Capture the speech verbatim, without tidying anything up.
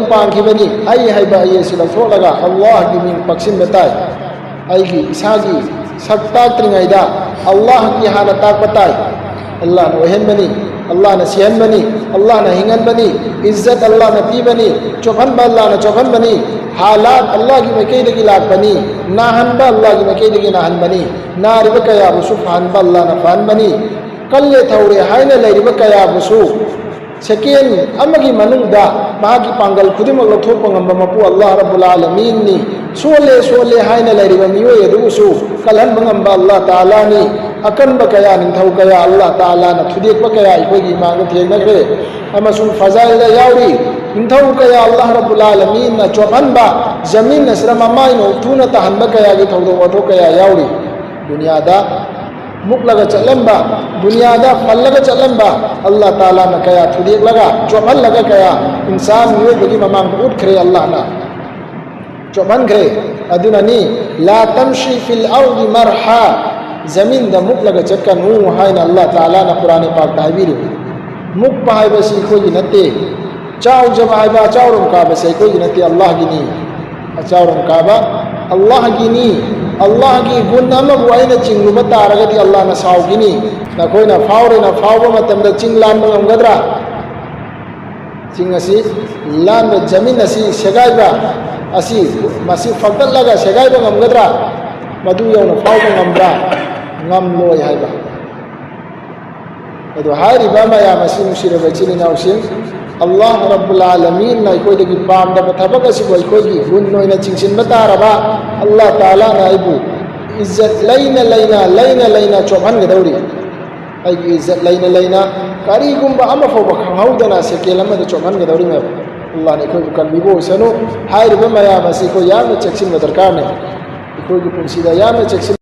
ꯄꯥꯟꯈꯤꯕꯅꯤ꯫ ꯑꯩ ꯍꯥꯏꯕ ꯑꯩ ꯑꯁꯤ ꯂꯧꯊꯣꯛꯂꯒ ꯑꯜꯂꯥꯍꯒꯤ ꯃꯤꯡ ꯄꯥꯛꯁꯤꯟꯕ ꯇꯥꯏ꯫ ꯑꯩꯒꯤ ꯏꯁꯥꯒꯤ ꯁꯛ ꯇꯥꯛꯇ꯭ꯔꯤꯉꯩꯗ ꯑꯜꯂꯥꯍꯒꯤ ꯍꯥꯟꯅ ꯇꯥꯛꯄ ꯇꯥꯏ꯫ ꯑꯜꯂꯥꯍꯅ ꯑꯣꯏꯍꯟꯕꯅꯤ, ꯑꯜꯂꯥꯍꯅ ꯁꯤꯍꯟꯕꯅꯤ, ꯑꯜꯂꯥꯍꯅ ꯍꯤꯡꯍꯟꯕꯅꯤ, ꯏꯖꯠ ꯑꯜꯂꯥꯍꯅ ꯄꯤꯕꯅꯤ, ꯆꯣꯞꯍꯟꯕ ꯑꯜꯂꯥꯍꯅ ꯆꯣꯞꯍꯟꯕꯅꯤ, ꯍꯥꯂꯥꯠ ꯑꯜꯂꯥꯍꯒꯤ ꯃꯥꯏꯀꯩꯗꯒꯤ ꯂꯥꯛꯄꯅꯤ, ꯅꯥꯍꯟꯕ ꯑꯜꯂꯥꯍꯒꯤ ꯃꯥꯏꯀꯩꯗꯒꯤ ꯅꯥꯍꯟꯕꯅꯤ, ꯅꯥꯔꯤꯕ ꯀꯌꯥꯕꯨꯁꯨ ꯐꯍꯟꯕ ꯑꯜꯂꯥꯍꯅ ꯐꯍꯟꯕꯅꯤ, ꯀꯜꯂꯦ ꯊꯧꯔꯦ ꯍꯥꯏꯅ ꯂꯩꯔꯤꯕ ꯀꯌꯥꯕꯨꯁꯨ ꯁꯦꯀꯦꯟ ꯑꯃꯒꯤ ꯃꯅꯨꯡꯗ ꯃꯍꯥꯛꯀꯤ ꯄꯥꯡꯒꯜ ꯈꯨꯗꯤꯡꯃꯛ ꯂꯧꯊꯣꯛꯄ ꯉꯝꯕ ꯃꯄꯨ ꯑꯜꯂꯥꯍ ꯔꯕꯨꯜ ꯑꯥꯂꯃꯤꯟꯅꯤ꯫ ꯁꯣꯜꯂꯦ, ꯁꯣꯜꯂꯦ ꯍꯥꯏꯅ ꯂꯩꯔꯤꯕ ꯃꯤꯑꯣꯏ ꯑꯗꯨꯕꯨꯁꯨ ꯀꯜꯍꯟꯕ ꯉꯝꯕ ꯑꯜꯂꯥꯍ ꯇꯥꯂꯥꯅꯤ꯫ ꯑꯀꯟꯕ ꯀꯌꯥ, ꯅꯤꯡꯊꯧ ꯀꯌꯥ ꯑꯜꯂꯥꯍ ꯇꯥꯂꯥꯅ ꯊꯨꯗꯦꯛꯄ ꯀꯌꯥ ꯑꯩꯈꯣꯏꯒꯤ ꯏꯃꯥꯡꯗ ꯊꯦꯡꯅꯈ꯭ꯔꯦ꯫ ꯑꯃꯁꯨꯡ ꯐꯖꯥꯏꯜꯗ ꯌꯥꯎꯔꯤ, ꯅꯤꯡꯊꯧ ꯀꯌꯥ ꯑꯜꯂꯥꯍ ꯔꯕꯨꯜ ꯑꯥꯂꯃꯤꯟꯅ ꯆꯣꯞꯍꯟꯕ, ꯖꯃꯤꯟ ꯑꯁꯤꯗ ꯃꯃꯥꯏ ꯅꯣꯛꯊꯨꯅ ꯇꯥꯍꯟꯕ ꯀꯌꯥꯒꯤ ꯊꯧꯗꯣꯛ ꯋꯥꯊꯣꯛ ꯀꯌꯥ ꯌꯥꯎꯔꯤ꯫ ꯗꯨꯅꯤꯌꯥꯗ ꯃꯨꯛꯂꯒ ꯆꯠꯂꯝꯕ, ꯗꯨꯅꯤꯌꯥꯗ ꯐꯜꯂꯒ ꯆꯠꯂꯝꯕ ꯑꯜꯂꯥꯍ ꯇꯥꯂꯥꯅ ꯀꯌꯥ ꯊꯨꯗꯦꯛꯂꯒ, ꯆꯣꯞꯍꯜꯂꯒ ꯀꯌꯥ ꯏꯟꯁꯥꯟ ꯃꯤꯑꯣꯏꯕꯒꯤ ꯃꯃꯥꯡꯗ ꯎꯠꯈ꯭ꯔꯦ, ꯑꯜꯂꯥꯍꯅ ꯆꯣꯞꯍꯟꯈ꯭ꯔꯦ꯫ ꯑꯗꯨꯅꯅꯤ, "ꯂꯥ ꯇꯝꯁꯤ ꯐꯤꯜ ꯑꯔꯗꯤ ꯃꯔꯍꯥ", ꯖꯃꯤꯟꯗ ꯃꯨꯛꯂꯒ ꯆꯠꯀꯅꯨ ꯍꯥꯏꯅ ꯑꯜꯂꯥꯍ ꯇꯥꯂꯥꯅ ꯀꯨꯔꯥꯟ ꯄꯥꯛꯇ ꯍꯥꯏꯕꯤꯔꯤꯕꯅꯤ꯫ ꯃꯨꯛꯄ ꯍꯥꯏꯕꯁꯤ ꯑꯩꯈꯣꯏꯒꯤ ꯅꯠꯇꯦ, ꯆꯥꯎꯖꯕ ꯍꯥꯏꯕ ꯑꯆꯥꯎꯔꯝ ꯀꯥꯕꯁꯤ ꯑꯩꯈꯣꯏꯒꯤ ꯅꯠꯇꯦ, ꯑꯜꯂꯥꯍꯒꯤꯅꯤ꯫ ꯑꯆꯥꯎꯔꯝ ꯀꯥꯕ ꯑꯜꯂꯥꯍꯒꯤꯅꯤ꯫ ꯑꯜꯂꯥꯍꯒꯤ ꯒꯨꯟ ꯑꯃꯕꯨ ꯑꯩꯅ ꯆꯤꯡꯂꯨꯕ ꯇꯥꯔꯒꯗꯤ ꯑꯜꯂꯥꯍꯅ ꯁꯥꯎꯈꯤꯅꯤ꯫ ꯅꯈꯣꯏꯅ ꯐꯥꯎꯔꯦꯅ ꯐꯥꯎꯕ ꯃꯇꯝꯗ ꯆꯤꯡ ꯂꯥꯟꯕ ꯉꯝꯒꯗ꯭ꯔꯥ? ꯆꯤꯡ ꯑꯁꯤ ꯂꯥꯟꯕ, ꯖꯃꯤꯟ ꯑꯁꯤ ꯁꯦꯒꯥꯏꯕ ꯑꯁꯤ, ꯃꯁꯤ ꯐꯒꯠꯂꯒ ꯁꯦꯒꯥꯏꯕ ꯉꯝꯒꯗ꯭ꯔꯥ? ꯃꯗꯨ ꯌꯧꯅ ꯐꯥꯎꯕ ꯉꯝꯕ꯭ꯔꯥ? ꯉꯝꯂꯣꯏ ꯍꯥꯏꯕ꯫ ꯑꯗꯣ ꯍꯥꯏꯔꯤꯕ ꯃꯌꯥꯝ ꯑꯁꯤ, ꯅꯨꯡꯁꯤꯔꯕ ꯏꯆꯤꯜ ꯏꯅꯥꯎꯁꯤꯡ, ꯑꯜꯂꯥꯍ ꯔꯕꯨꯜ ꯑꯥꯂꯃꯤꯟꯅ ꯑꯩꯈꯣꯏꯗꯒꯤ ꯄꯥꯝꯗꯕ ꯊꯕꯛ ꯑꯁꯤꯕꯨ ꯑꯩꯈꯣꯏꯒꯤ ꯒꯨꯟ ꯑꯣꯏꯅ ꯆꯤꯡꯁꯤꯟꯕ ꯇꯥꯔꯕ, ꯑꯜꯂꯥꯍ ꯇꯥꯂꯥꯅ ꯑꯩꯕꯨ ꯏꯖꯠ ꯂꯩꯅ ꯂꯩꯅ, ꯂꯩꯅ ꯂꯩꯅ ꯆꯣꯞꯍꯟꯒꯗꯧꯔꯤ꯫ ꯑꯩꯒꯤ ꯏꯖꯠ ꯂꯩꯅ ꯂꯩꯅ ꯀꯔꯤꯒꯨꯝꯕ ꯑꯃ ꯐꯥꯎꯕ ꯈꯪꯍꯧꯗꯅ ꯁꯦꯀꯦꯟ ꯑꯃꯗ ꯆꯣꯞꯍꯟꯒꯗꯧꯔꯤꯕꯅꯦꯕ꯫ ꯑꯜꯂꯥꯍꯅ ꯑꯩꯈꯣꯏꯕꯨ ꯀꯟꯕꯤꯕ ꯑꯣꯏꯁꯅꯨ꯫ ꯍꯥꯏꯔꯤꯕ ꯃꯌꯥꯝ ꯑꯁꯤ ꯑꯩꯈꯣꯏ ꯌꯥꯝꯅ ꯆꯦꯛꯁꯤꯟꯕ ꯗꯔꯀꯥꯔꯅꯦ꯫ ꯑꯩꯈꯣꯏꯒꯤ ꯄꯨꯟꯁꯤꯗ ꯌꯥꯝꯅ ꯆꯦꯛꯁꯤꯟ